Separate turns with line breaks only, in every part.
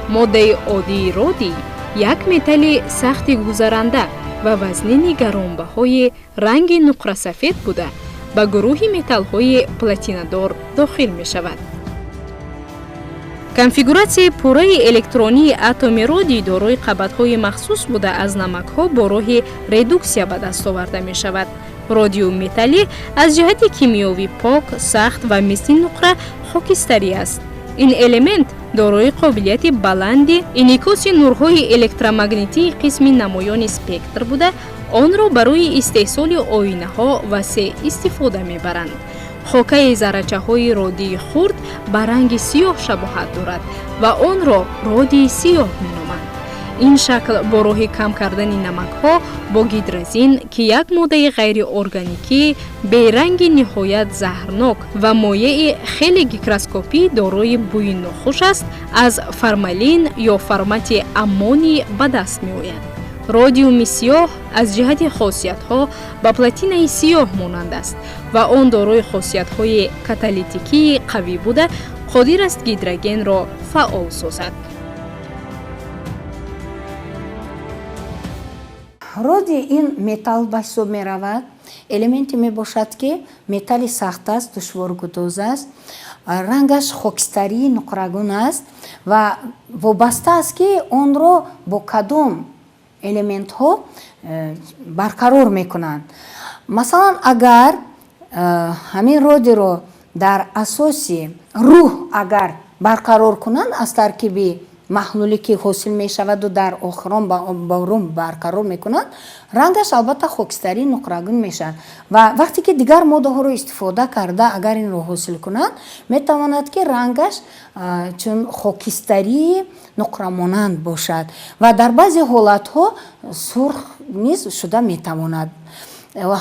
Моддаи оддии родий як металли сахти гузаранда ва вазнини гаронбаҳои ранги нуқрасафед буда, ба гурӯҳи металлҳои платинадор дохил мешавад. Конфигуратсияи пурраи электронии атоми родий дорои қабатҳои махсус буда, аз намакҳо бо роҳи редуксия ба даст оварда мешавад. Родиум металлӣ аз ҷиҳати кимиёвӣ пок, сахт ва мисли нуқра хокистарӣ аст. Ин элемент дорои қобилияти баланди инъикоси нурҳои электромагнитии қисми намоёни спектр буда, онро барои истеҳсоли оинаҳо васеъ истифода мебаранд. Хокаи заррачаҳои родии хурд ба ранги сиёҳ шабоҳат дорад ва онро родии сиёҳ меноманд. Ин шакл бо роҳи кам кардани намакҳо бо гидразин, ки як моддаи ғайриорганикӣ, беранги ниҳоят заҳрнок ва моеи хеле гигроскопӣ дорои бӯи нохуш аст, аз формалин ё формати аммоний ба даст меояд. Родиуми сиёҳ аз ҷиҳати хосиятҳо ба платинаи сиёҳ монанд аст ва он дорои хосиятҳои каталитикии қавӣ буда, қодир аст гидрогенро фаъол созад.
Родий ин металл ба ҳисоб меравад. Элементе мебошад, ки металли сахт аст, душворгудоз аст, рангаш хокистарии нуқрагун аст ва вобаста аст, ки онро бо кадом элементҳо барқарор мекунанд. Масалан, агар ҳамин родиро дар асоси рӯҳ агар барқарор кунанд, аз таркиби маҳлуле, ки ҳосил мешаваду дар охирон ба рӯҳ барқарор мекунанд, рангаш албатта хокистарии нуқрагун мешавад. Ва вақте ки дигар моддаҳоро истифода карда агар инро ҳосил кунанд, метавонад, ки рангаш чун хокистарии нуқрамонанд бошад ва дар баъзе ҳолатҳо сурх низ шуда метавонад.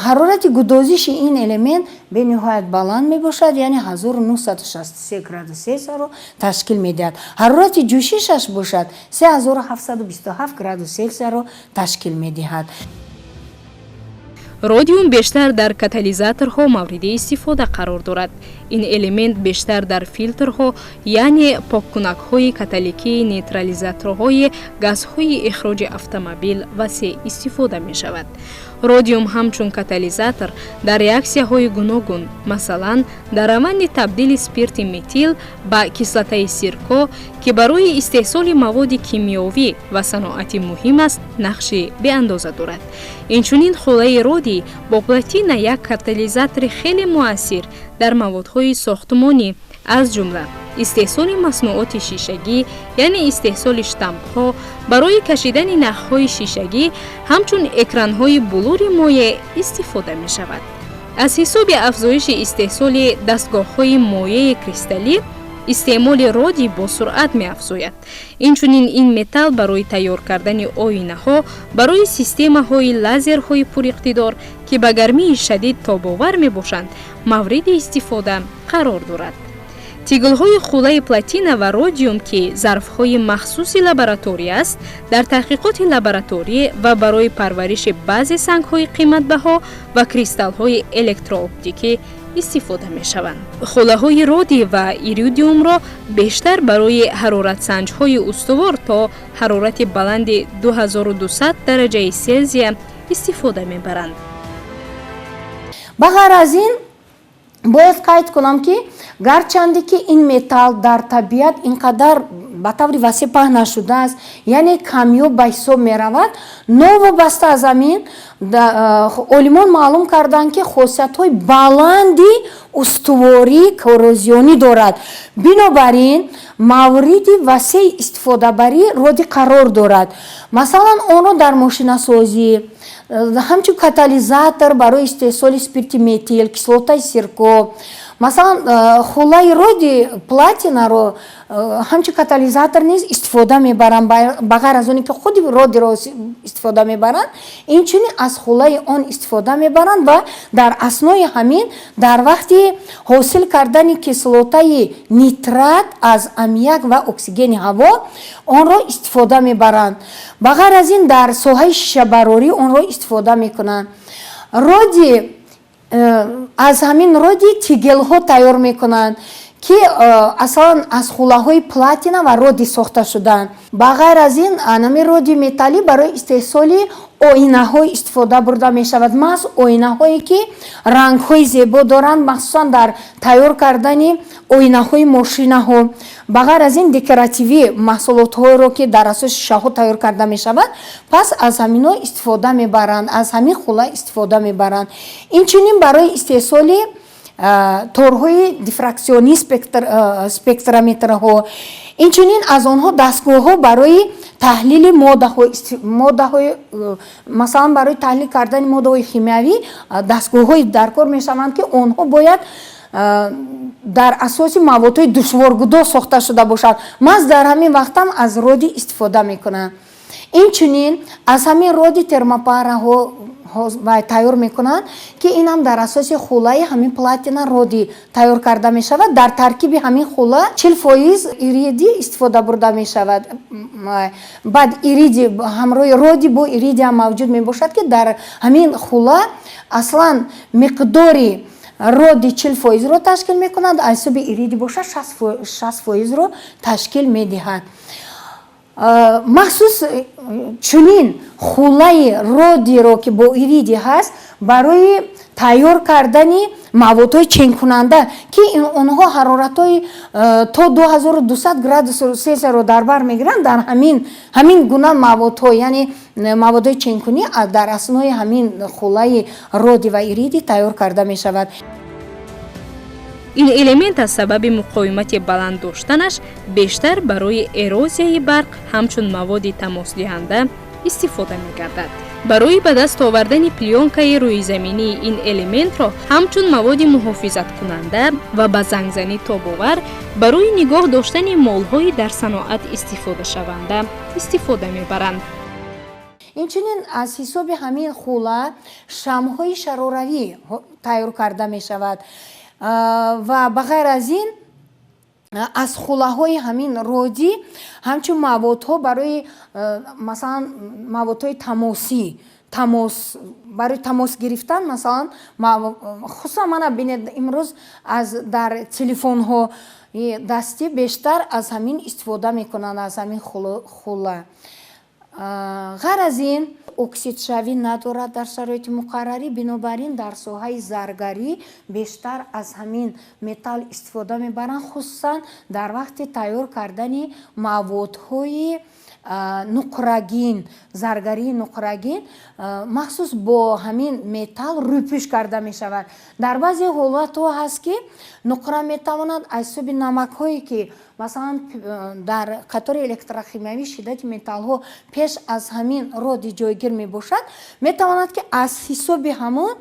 Ҳарорати гудозиши ин элемент бениҳоят баланд мебошад, яъне 1963 градус Селсияро ташкил медиҳад. Ҳарорати ҷӯшишаш бошад, 3727 градус Селсияро ташкил медиҳад.
Родиум бештар дар катализаторҳо мавриди истифода қарор дорад. Ин элемент бештар дар филтрҳо, яъне поккунакҳои каталикии нейтрализаторҳои газҳои ихроҷи автомобил васеъ истифода мешавад. Родиум ҳамчун катализатор дар реаксияҳои гуногун, масалан, дар раванди табдили спирти метил ба кислотаи сирко, ки барои истеҳсоли маводи кимиёвӣ ва саноатӣ муҳим аст, нақши беандоза дорад. Инчунин хӯлаи родий бо платина як катализатори хеле муассир дар маводҳои сохтмонӣ, аз ҷумла истеҳсоли маснуоти шишагӣ, яъне истеҳсоли штампҳо барои кашидани нахҳои шишагӣ, ҳамчун экранҳои булури моеъ истифода мешавад. Аз ҳисоби афзоиши истеҳсоли дастгоҳҳои моеи кристаллӣ истеъмоли родий бо суръат меафзояд. Инчунин ин металл барои тайёр кардани оинаҳо барои системаҳои лазерҳои пуриқтидор, ки ба гармии шадид тобовар мебошанд, мавриди истифода қарор дорад. Тиглҳои хӯлаи платина ва родиум, ки зарфҳои махсуси лаборатория аст, дар таҳқиқоти лабораторӣ ва барои парвариши баъзе сангҳои қиматбаҳо ва кристаллҳои электрооптикӣ истифода мешаванд. Хӯлаҳои родий ва иридиумро бештар барои ҳароратсанҷҳои устувор то ҳарорати баланди 2200 дараҷаи Селзия истифода мебаранд.
Ба ғайр аз ин, бояд қайд кунам, ки гарчанде ки ин металл дар табиат ин қадар ба таври васеъ паҳн нашудааст, яъне камёб ба ҳисоб меравад, новобаста аз ҳамин олимон маълум карданд, ки хосиятҳои баланди устувории коррозионӣ дорад. Бинобар ин мавриди васеи истифодабарии родий қарор дорад. Масалан, онро дар мошинасозӣ ҳамчун катализатор барои истеҳсоли спирти метил, кислотаи сирко, масалан, хӯлаи родий платинаро ҳамчун катализатор низ истифода мебаранд. Ба ғайр аз оне ки худи родиро истифода мебаранд, инчунин аз хӯлаи он истифода мебаранд ва дар аснои ҳамин дар вақти ҳосил кардани кислотаи нитрат аз аммиак ва оксигени ҳаво онро истифода мебаранд. Ба ғайр аз ин, дар соҳаи шишабарорӣ онро истифода мекунанд. Роди аз ҳамин роди тигелҳо тайёр мекунанд, ки ки аслан аз хулаҳои платина ва родий сохта шудаанд. Ба ғайр аз ин, анами родий металлӣ барои истеҳсоли оинаҳо истифода бурда мешавад, маҳз оинаҳое, ки рангҳои зебо доранд, махсусан дар тайёр кардани оинаҳои мошинаҳо. Ба ғайр аз ин, декоративӣ маҳсулотҳоеро, ки дар асоси шишаҳо тайёр карда мешавад, пас аз ҳаминҳо истифода мебаранд, аз ҳамин хула истифода мебаранд. Инчунин барои истеҳсоли торҳои дифраксионӣ, спектрометрҳо, инчунин аз онҳо дастгоҳҳо барои таҳлили моддаҳои, масалан, барои таҳлил кардани моддаҳои химиявӣ дастгоҳҳои даркор мешаванд, ки онҳо бояд дар асоси маводҳои душворгудоз сохта шуда бошад. Маҳз дар ҳамин вақтам аз родий истифода мекунанд. Инчунин аз ҳамин родий термопараҳо тайёр мекунанд, ки инам дар асоси хулаи ҳамин платина, родий тайёр карда мешавад. Дар таркиби ҳамин хула 40% иридий истифода бурда мешавад. Баъд иридий ҳамроҳи родий бо иридиям мавҷуд мебошад, ки дар ҳамин хула аслан миқдори родий 40%-ро ташкил мекунад, аз ҳисоби иридий бошад, 60%-ро ташкил медиҳад. Махсус чунин хулаи родийро, ки бо иридий ҳаст, барои тайёр кардани маводҳои ченкунанда, ки онҳо ҳароратҳои то 2200 градус Селсияро дар бар мегиранд, дар ҳамин гуна маводҳо, яъне маводҳои ченкунӣ, дар аснои ҳамин хулаи родий ва иридий тайёр карда мешавад.
Ин элемент аз сабаби муқовимати баланд доштанаш бештар барои эрозияи барқ ҳамчун маводи тамосдиҳанда истифода мегардад. Барои ба даст овардани плёнкаи рӯизаминии ин элементро ҳамчун маводи муҳофизаткунанда ва ба зангзанӣ тобовар барои нигоҳ доштани молҳои дар саноат истифодашаванда истифода мебаранд.
Инчунин аз ҳисоби ҳамин хула шамъҳои шароравӣ тайёр карда мешавад. Ва ба ғайр аз ин, аз хулаҳои ҳамин родий ҳамчун маводҳо барои, масалан, маводҳои тамосӣ, тамос, барои тамос гирифтан, масалан, хусусан мана бинед, имрӯз аз дар телефонҳо дастӣ бештар аз ҳамин истифода мекунанд, аз ҳамин хула. Ғайр аз ин, оксидшавӣ надорад дар шароити муқаррарӣ. Бинобар ин дар соҳаи заргарӣ бештар аз ҳамин металл истифода мебаранд, хусусан дар вақти тайёр кардани маводҳои нуқрагин, заргарии нуқрагин махсус бо ҳамин металл рӯпӯш карда мешавад. Дар баъзе ҳолатҳо ҳаст, ки нуқра метавонад аз ҳисоби намакҳое, ки масалан дар қатори электрохимиявии шиддати металлҳо пеш аз ҳамин родий ҷойгир мебошад, метавонад, ки аз ҳисоби ҳамон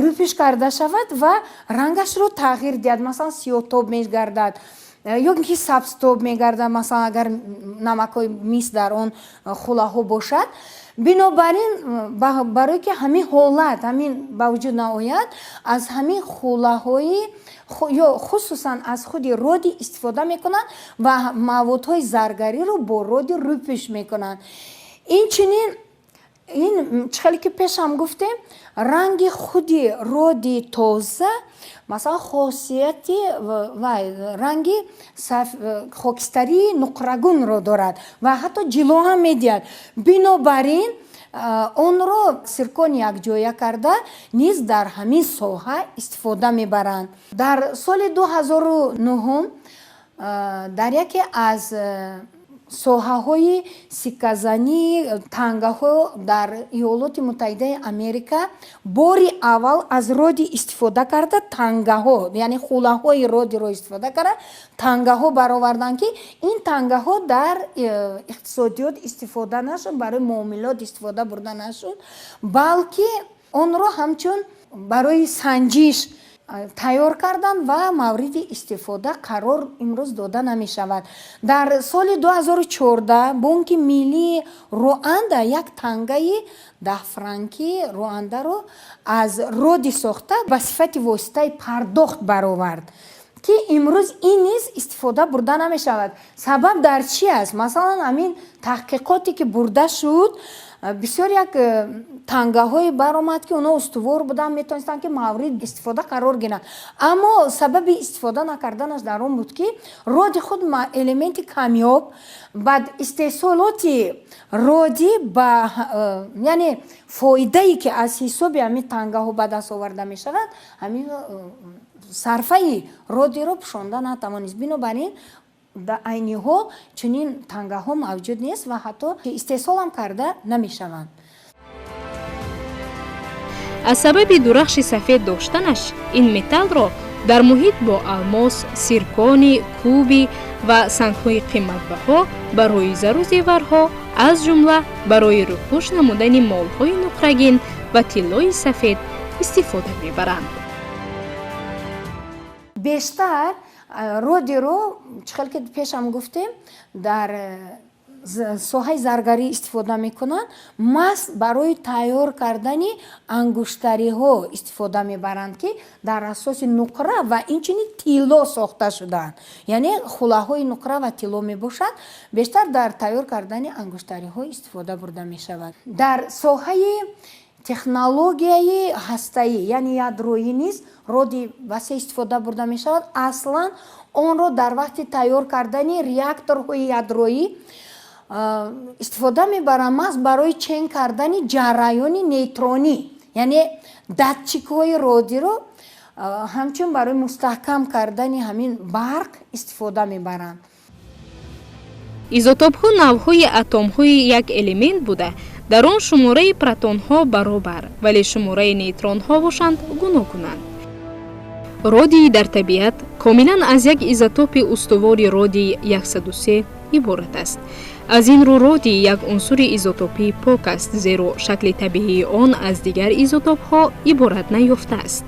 рӯпӯш карда шавад ва рангашро тағйир диҳад, масалан, сиёҳтоб мегардад ё ин ки сабзтоб мегардад, масалан, агар намакҳои мис дар он хулаҳо бошад. Бинобар ин, барое ки ҳамин ҳолат ҳамин ба вуҷуд наояд, аз ҳамин хулаҳои ё хусусан аз худи родий истифода мекунанд ва маводҳои заргариро бо родий рӯпӯш мекунанд. Инчунин ин чӣ хеле ки пешам гуфтем, ранги худи родий тоза, масалан, хосияти вай ранги хокистарии нуқрагунро дорад ва ҳатто ҷило ҳам медиҳад. Бинобар ин онро сиркон якҷоя карда низ дар ҳамин соҳа истифода мебаранд. Дар соли 2009 дар яке аз соҳаҳои сикказании тангаҳо дар Иёлоти Муттаҳидаи Америка бори аввал аз родий истифода карда тангаҳо, яъне хулаҳои родийро истифода карда тангаҳо бароварданд, ки ин тангаҳо дар иқтисодиёт истифода нашуд, барои муомилот истифода бурда нашуд, балки онро ҳамчун барои санҷиш тайёр карданд ва мавриди истифода қарор имрӯз дода намешавад. Дар соли 2014 Бонки миллии Руанда як тангаи 10 франки Руандаро аз родий сохта ба сифати воситаи пардохт баровард, ки имрӯз ин низ истифода бурда намешавад. Сабаб дар чӣ аст? Масалан, ҳамин таҳқиқоте, ки бурда шуд. Бисёр як тангаҳое баромад, ки онҳо устувор буданд, метавонистанд, ки маврид истифода қарор гиранд. Аммо сабаби истифода накарданаш дар он буд, ки роди худ элементи камёб, баъд истеҳсолоти роди ба яъне фоидае, ки аз ҳисоби ҳамин тангаҳо ба даст оварда мешавад, ҳамин сарфаи родиро пӯшонда натавонист. Бинобар ин дар айни ҳол чунин тангаҳо мавҷуд нест ва ҳатто истеҳсолам карда намешаванд.
Аз сабаби дурахши сафед доштанаш ин металлро дар муҳит бо алмос, сиркони, куби ва сангҳои қиматбаҳо барои зару зеварҳо, аз ҷумла барои рӯпӯш намудани молҳои нуқрагин ва тиллои сафед истифода мебаранд.
Бештар родиро, чӣ хел ки пешам гуфтем, дар соҳаи заргарӣ истифода мекунанд. Маҳз барои тайёр кардани ангуштариҳо истифода мебаранд, ки дар асоси нуқра ва инчунин тилло сохта шудаанд, яъне хулаҳои нуқра ва тилло мебошад. Бештар дар тайёр кардани ангуштариҳо истифода бурда мешавад. Дар соҳаи технологияи ҳастаӣ, яъне ядроӣ низ роди васеъ истифода бурда мешавад. Аслан онро дар вақти тайёр кардани реакторҳои ядроӣ истифода мебаранд, маҳз барои чен кардани ҷараёни нейтронӣ, яъне датчикҳои родиро ҳамчун барои мустаҳкам кардани ҳамин барқ истифода мебаранд.
Изотопҳо навъҳои атомҳои як элемент буда, дар он шумораи протонҳо баробар, вале шумораи нейтронҳо бошанд гуногунанд. Родий дар табиат комилан аз як изотопи устувори родий 103 иборат аст. Аз ин рӯ родий як унсури изотопии пок аст, зеро шакли табиии он аз дигар изотопҳо иборат наёфтааст.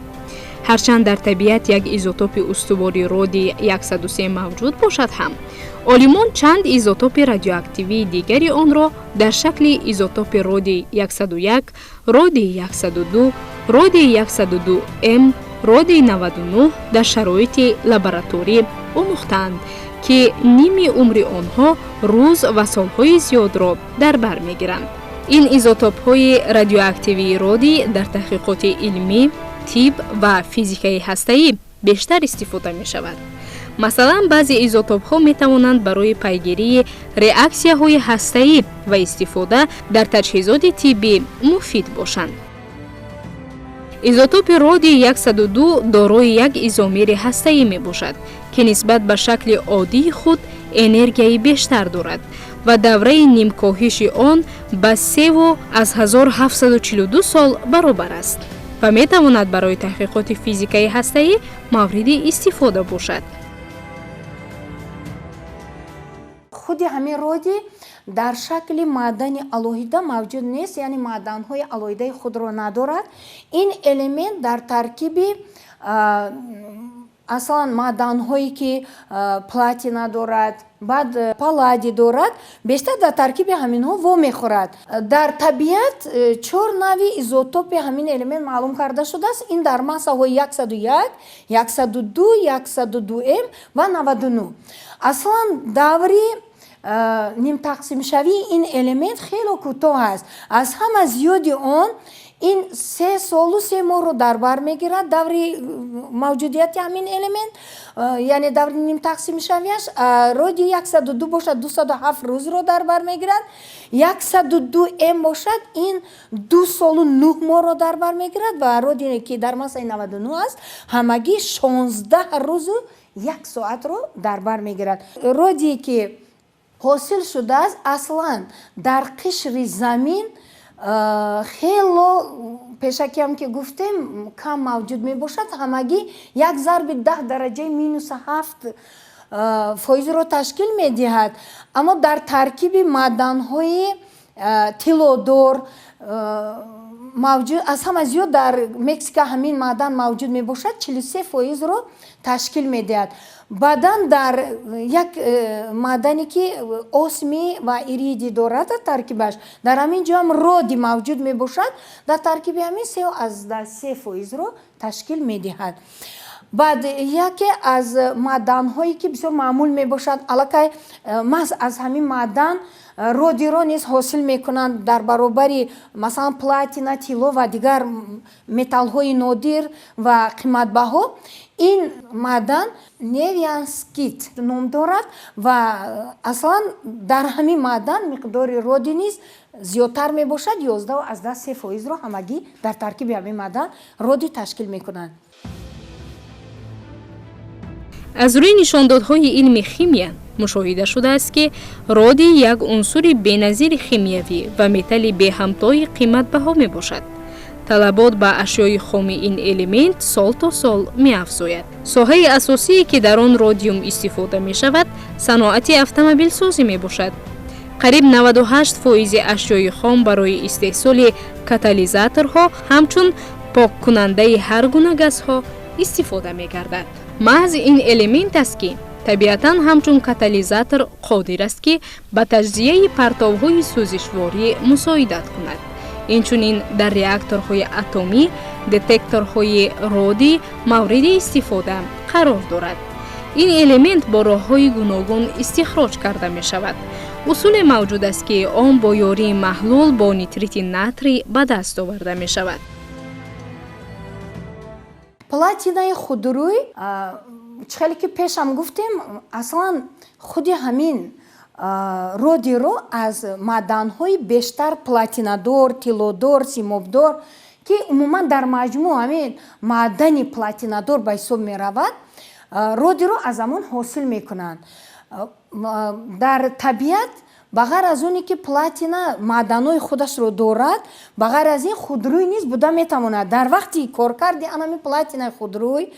Ҳарчанд дар табиат як изотопи устувори родий 103 мавҷуд бошад ҳам, олимон чанд изотопи радиоактивии дигари онро дар шакли изотопи родий 101, родий 102, родий 102 м, родий 99 дар шароити лабораторӣ омӯхтаанд, ки ними умри онҳо рӯз ва солҳои зиёдро дар бар мегиранд. Ин изотопҳои радиоактивии родий дар таҳқиқоти илмӣ, тиб ва физикаи ҳастаӣ бештар истифода мешавад. Масалан, баъзе изотопҳо метавонанд барои пайгирии реаксияҳои ҳастаӣ ва истифода дар таҷҳизоти тиббӣ муфид бошанд. Изотопи родий 102 дорои як изомери ҳастаӣ мебошад, ки нисбат ба шакли оддии худ энергияи бештар дорад ва давраи нимкоҳиши он ба 3,1742 сол баробар аст ва метавонад барои таҳқиқоти физикаи ҳастаӣ мавриди истифода бошад.
Худи ҳамин родий дар шакли маъдани алоҳида мавҷуд нест, яъне маъданҳои алоҳидаи худро надорад. Ин элемент дар таркиби аслан маъданҳое, ки платина дорад, баъд палладий дорад, бештар дар таркиби ҳаминҳо вомехӯрад. Дар табиат чор нави изотопи ҳамин элемент маълум карда шудааст. Ин дар массаҳои 101, 102, 102 м ва 99. Аслан даври нимтақсимшавии ин элемент хело кӯтоҳ аст. Аз ҳама зиёди он ин 3 солу 3 моҳро дар бар мегирад даври мавҷудияти ҳамин элемент, яъне даври нимтақсимшавиаш. Родий 102 бошад, 207 рӯзро дар бар мегирад. 102 м бошад, ин 2 солу 9 моҳро дар бар мегирад ва родие, ки дар массаи 99 аст, ҳамагӣ 16 рӯзу 1 соатро дар бар мегирад. Родие, ки ҳосил шудааст, аслан дар қишри замин хело, пешакиам ки гуфтем, кам мавҷуд мебошад. Ҳамагӣ 1 зарби 10 дараҷаи минуси 7 фоизро ташкил медиҳад. Аммо дар таркиби маъданҳои тиллодор мавҷуд, аз ҳама зиёд дар Мексика ҳамин маъдан мавҷуд мебошад, 43 фоизро ташкил медиҳад. Баъдан дар як маъдане, ки осмий ва иридий дорад дар таркибаш, дар ҳамин ҷо ҳам родий мавҷуд мебошад, дар таркиби ҳамин 3,3 фоизро ташкил медиҳад. Баъд яке аз маъданҳое, ки бисёр маъмул мебошад, аллакай маҳз аз ҳамин маъдан родиро низ ҳосил мекунанд дар баробари, масалан, платина, тилло ва дигар металлҳои нодир ва қиматбаҳо, ин маъдан невянскит ном дорад ва аслан дар ҳамин маъдан миқдори родий низ зиёдтар мебошад, 11,3%-ро ҳамагӣ дар таркиби ҳамин маъдан родий ташкил мекунанд.
Аз рӯи нишондодҳои илми химия мушоҳида шудааст, ки родий як унсури беназири химиявӣ ва металли беҳамтои қиматбаҳо мебошад. Талабот ба ашёи хоми ин элемент сол то сол меафзояд. Соҳаи асосие, ки дар он родиум истифода мешавад, саноати автомобилсозӣ мебошад. Қариб 98 фоизи ашёи хом барои истеҳсоли катализаторҳо ҳамчун поккунандаи ҳар гуна газҳо истифода мегардад. Маҳз ин элемент аст, ки табиатан ҳамчун катализатор қодир аст, ки ба таҷзияи партовҳои сӯзишворӣ мусоидат кунад. Инчунин дар реакторҳои атомӣ детекторҳои родий мавриди истифода қарор дорад. Ин элемент бо роҳҳои гуногун истихроҷ карда мешавад. Усуле мавҷуд аст, ки он бо ёрии маҳлул бо нитрити натрий ба даст оварда мешавад.
Платинаи худрӯй, чӣ хеле ки пешам гуфтем, аслан худи ҳамин родиро аз маъданҳои бештар платинадор, тиллодор, симобдор, ки умуман дар маҷмӯъ ҳамин маъдани платинадор ба ҳисоб меравад, родиро аз ҳамон ҳосил мекунанд. Дар табиат, ба ғайр аз оне ки платина маъданҳои худашро дорад, ба ғайр аз ин худрӯй низ буда метавонад. Дар вақти коркарди анами платинаи худрӯй,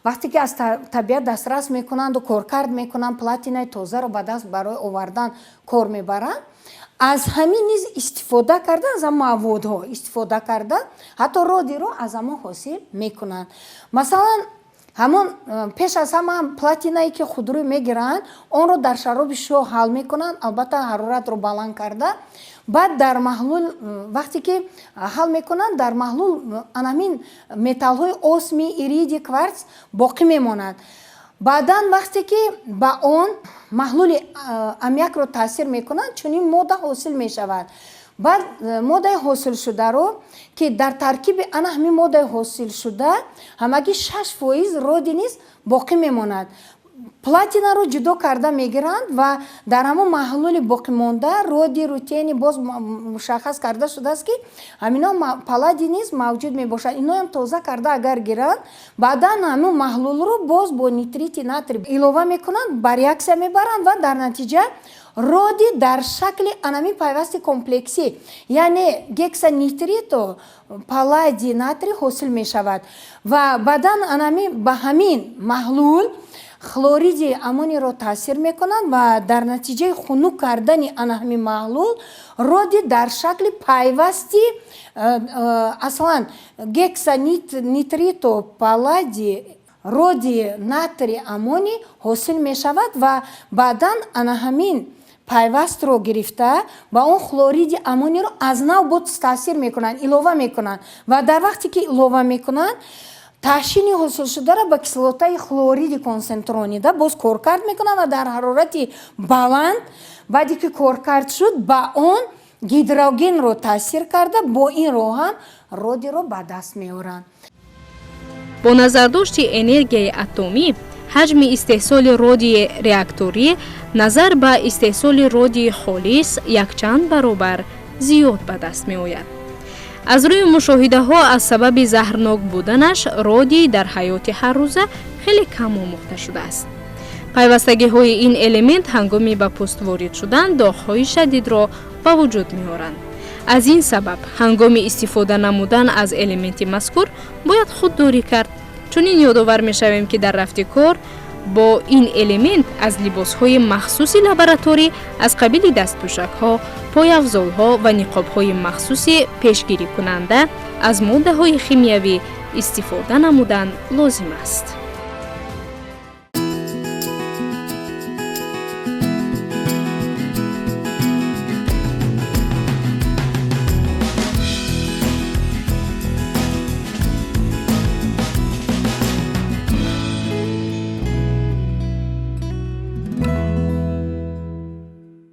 вақте ки аз табиат дастрас мекунанду коркард мекунанд, платинаи тозаро ба даст барои овардан кор мебаранд, аз ҳамин низ истифода карда, аз ҳам маводҳо истифода карда, ҳатто родиро аз ҳамон ҳосил мекунанд. Масалан, ҳамон пеш аз ҳама платинае ки худрӯй мегиранд, онро дар шароби шоҳ ҳал мекунанд, албатта ҳароратро баланд карда. Баъд дар маҳлул вақте ки ҳал мекунанд, дар маҳлул анамин металлҳои осмий, иридий, кварц боқӣ мемонад. Баъдан вақте ки ба он маҳлули аммиакро таъсир мекунанд, чунин модда ҳосил мешавад. Баъд моддаи ҳосилшударо, ки дар таркиби ана ҳамин моддаи ҳосилшуда ҳамагӣ 6% родий низ боқӣ мемонад, платинаро ҷудо карда мегиранд ва дар ҳамон маҳлули боқимонда родий, рутений, боз мушаххас карда шудааст, ки ҳамино палладий низ мавҷуд мебошад. Иноям тоза карда агар гиранд, баъдан ҳамон маҳлулро боз бо нитрити натрий илова мекунанд, ба реаксия мебаранд ва дар натиҷа родий дар шакли анамин пайвасти комплексӣ, яъне гексанитрито палладий натрий ҳосил мешавад. Ва баъдан анами ба ҳамин маҳлул хлориди аммонийро таъсир мекунанд ва дар натиҷаи хунук кардани ана ҳамин маҳлул родий дар шакли пайвасти аслан гексанитрито палладий родий натрий аммоний ҳосил мешавад. Ва баъдан ана ҳамин пайвастро гирифта, ба он хлориди аммонийро аз нав боз таъсир мекунанд, илова мекунанд ва дар вақте ки илова мекунанд, таҳшини ҳосилшударо ба кислотаи хлориди консентронида боз коркард мекунанд ва дар ҳарорати баланд, баъде ки коркард шуд, ба он гидрогенро таъсир карда, бо ин роҳ ҳам родийро ба даст меоранд.
Бо назардошти энергияи атомӣ, ҳаҷми истеҳсоли родии реакторӣ назар ба истеҳсоли родии холис якчанд баробар зиёд ба даст меояд. Аз рӯи мушоҳидаҳо, аз сабаби заҳрнок буданаш родий дар ҳаёти ҳаррӯза хеле кам омӯхта шудааст. Пайвастагиҳои ин элемент ҳангоми ба пӯст ворид шудан доғҳои шадидро ба вуҷуд меоранд. Аз ин сабаб ҳангоми истифода намудан аз элементи мазкур бояд худдорӣ кард. Чунин ёдовар мешавем, ки дар рафти кор бо ин элемент аз либосҳои махсуси лабораторӣ аз қабили дастпӯшакҳо, пойафзолҳо ва ниқобҳои махсуси пешгирикунанда аз моддаҳои химиявӣ истифода намудан лозим аст.